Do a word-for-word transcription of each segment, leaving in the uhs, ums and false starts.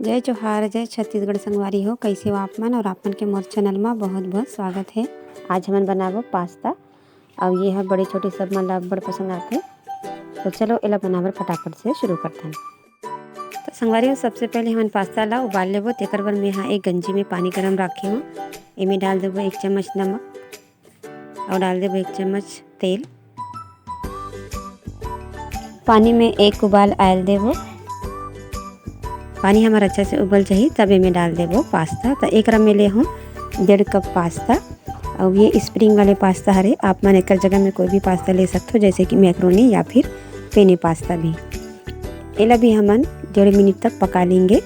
जय जोहार, जय छत्तीसगढ़ संगवारी हो। कैसे हो आप मन? और आप मन के मोर चैनल मा बहुत बहुत स्वागत है। आज हमन बनाबो पास्ता, और ये ह बड़े छोटे सब मन ला बड़ पसंद आथे। तो चलो एला बनाबर फटाफट से शुरू करथन। तो संगवारी हो, सबसे पहले हमन पास्ता ला उबाल लेबो। तेकर बर मैं हा एक गंजी में पानी गरम राखे हूँ। एमे डाल देबो एक चम्मच नमक और डाल देबो एक चम्मच तेल। पानी में एक उबाल आयल देबो। पानी हमर अच्छा से उबल जाही, तब एमे डाल देबो पास्ता। त एकरा में ले हूँ डेढ़ कप पास्ता। और ये स्प्रिंग वाले पास्ता हरे, आप मन एकर जगह में कोई भी पास्ता ले सकथो, जैसे कि मैक्रोनी या फिर पेने पास्ता भी। एला भी हमन डेढ़ मिनट तक पका लेंगे।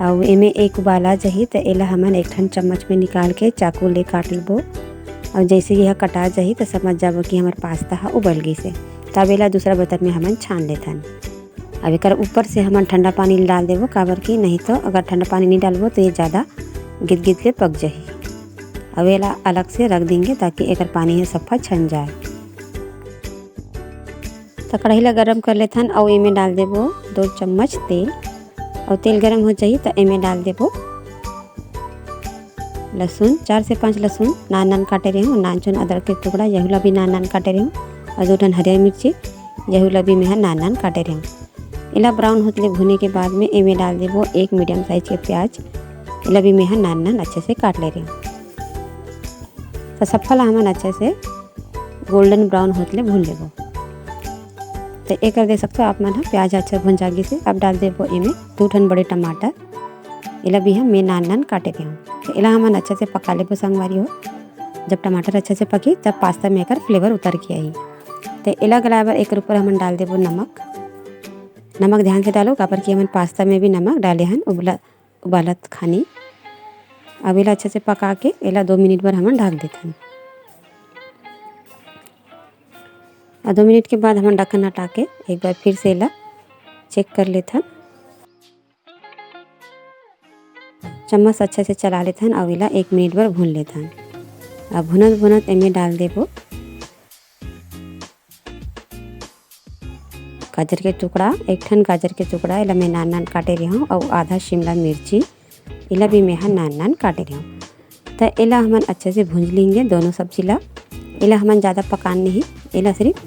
और एमे एक उबाल आ जाही, त एला हमन एक ठन चम्मच में निकाल के चाकू ले काट लेबो। और जैसे यह कटा जाही, त समझ जाबो कि हमर पास्ता ह उबल गइसे। तब एला दूसरा बर्तन में हमन छान लेथन। अब एकर ऊपर से हमन ठंडा पानी डाल देबो, काबर कि नहीं तो अगर ठंडा पानी नहीं डालबो, तो ये ज़्यादा गिदगिद ले पक जाही। अब एला अलग से रख देंगे, ताकि एकर पानी ह सफा छन जाए। त कढ़ाई ला गरम कर लेथन, अउ एमे डाल देबो दो चम्मच तेल, अउ तेल गरम हो जाही, त एमे डाल देबो लहसुन, चार से पाँच लहसुन नान नान काटे रहे हूँ, नान चुन अदरक के टुकड़ा, यहू ला भी नान नान काटे रहे हूँ, अउ दो ठन हरियर मिर्ची, यहू ला भी मैं ह नान नान काटे रहे हूँ। एला ब्राउन होत ले भुने के बाद में एमे डाल देबो एक मीडियम साइज के प्याज, एला भी मैं ह नान नान अच्छे से काट ले रहे हूँ। त सब्बो ला हमन अच्छे से गोल्डन ब्राउन होत ले भून लेबो। त एकर देख सकथो आप मन ह, प्याज अच्छा भुंजा गिस हे। अब डाल देबो एमे दू ठन बड़े टमाटर, एला भी हम मैं नान नान काटे दे हूँ। त एला हमन अच्छा से पका लेबो संगवारी हो। जब टमाटर अच्छा से पकी, तब पास्ता में एकर फ्लेवर उतर के आही। त एला गलाए बर एकर ऊपर हमन डाल देबो नमक। नमक ध्यान से डालो, काबर कि हमन पास्ता में भी नमक डाले हन उबला उबालत खानी। अब एला अच्छा से पका के एला दो मिनट बर हमन ढक देथन। और दो मिनट के बाद हमन ढक्कन हटा के एक बार फिर से एला चेक कर लेथन। चम्मच से अच्छा से चला लेथन और एला एक मिनट बर भून लेथन। अब भुनत भुनत एमे डाल देबो गाजर के टुकड़ा, एक ठन गाजर के टुकड़ा, एला मैं नान नान काटे रहे हूँ, अउ आधा शिमला मिर्ची, एला भी मैं ह नान नान काटे रहे हूँ। त एला हमन अच्छा से भूंज लेंगे दोनों सब्जी ला। एला हमन ज़्यादा पकान नहीं, एला सिर्फ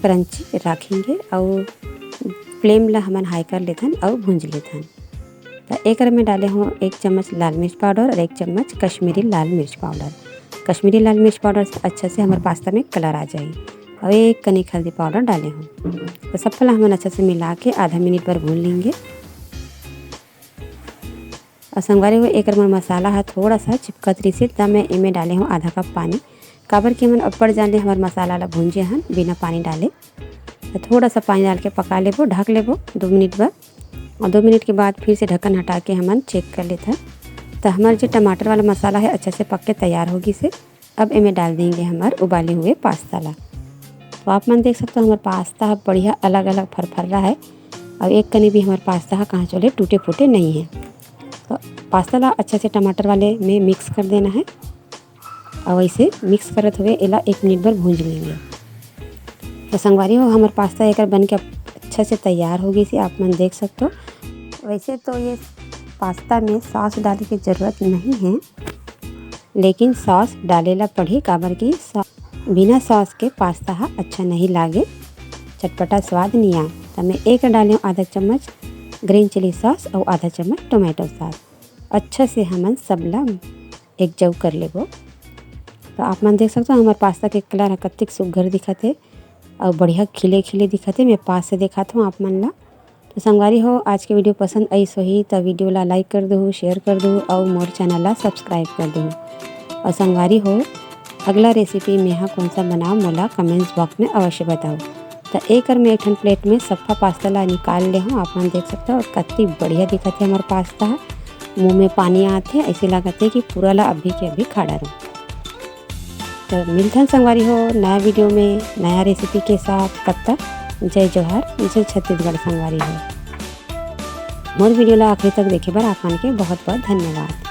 क्रंची राखेंगे, अउ फ्लेम ला हमन हाई कर लेथन अउ भूंज लेथन। त एकर में डाले हूँ एक चम्मच लाल मिर्च पाउडर और एक चम्मच कश्मीरी लाल मिर्च पाउडर। कश्मीरी लाल मिर्च पाउडर से अच्छा से हमर पास्ता में कलर आ जाही। और एक कनिक हल्दी पाउडर डाले हूँ। त सब ला हमन अच्छा से मिला के आधा मिनट बर भून लेंगे। और संगवारी हो, एकर मोर मसाला ह थोड़ा सा चिपकत रहिस हे, त मैं एमे डाले हूँ आधा कप पानी, काबर कि हमन अब्बड़ जान ले हमर मसाला ला भूंजे हन बिना पानी डाले। त थोड़ा सा पानी डाल के पका लेबो, ढक लेबो दो मिनट बर। और दो मिनट के बाद फिर से ढक्कन हटा के हमन चेक कर लेथन। त हमर जो टमाटर वाला मसाला है, अच्छा से पक के तैयार हो गिस हे। अब एमे डाल देंगे हमर उबाले हुए पास्ता ला। तो आप मन देख सकते हो, हमर पास्ता ह बढ़िया अलग-अलग फरफर्रा है, और एक कनी भी हमर पास्ता ह कहाँ चले टूटे फूटे नहीं है। तो पास्ता ला अच्छा से टमाटर वाले में मिक्स कर देना है, और ऐसे मिक्स करत हुए एला एक मिनट भर भूंज लेंगे। तो संगवारी हो, हमर पास्ता एकर बन के अच्छा से तैयार हो गिस हे, आप मन देख सकते हो। वैसे तो ये पास्ता में सॉस डाले के जरूरत नहीं है, लेकिन सॉस डाले ला पड़ही, काबर कि सॉ-, बिना सॉस के पास्ता ह अच्छा नहीं लागे, चटपटा स्वाद नहीं आए। त मैं एक डाले हूँ आधा चम्मच ग्रीन चिली सॉस और आधा चम्मच टोमेटो सॉस। अच्छा से हमन सब ला एक जऊ कर लेबो। तो आप मन देख सकते हो, हमर पास्ता के कलर ह कतिक सुग्घर दिखत हे और बढ़िया खिले खिले दिखत हे। मैं पास से दिखात हूँ आप मन ला। तो संगवारी हो, आज के वीडियो पसंद आइस होही त वीडियो ला लाइक कर दो, शेयर कर दो और मोर चैनल ला सब्सक्राइब कर दो। और संगवारी हो, अगला रेसिपी में हा कौन सा बनाओ, मोला कमेंट्स बॉक्स में अवश्य बताओ। त एकर मैं एक ठन प्लेट में सफा पास्ता ला निकाल ले हूँ। आप मन देख सकते हो, और कति बढ़िया दिखत हे हमर पास्ता ह। मुंह में पानी आत हे, ऐसे लागत हे कि पूरा ला अभी के अभी खा डारूं। तो मिलथन संगवारी हो नया वीडियो में, नया रेसिपी के साथ। तब तक जय जोहार, जय छत्तीसगढ़ संगवारी हो। मोर वीडियो ला आखिरी तक देखे बर आप मन के बहुत बहुत धन्यवाद।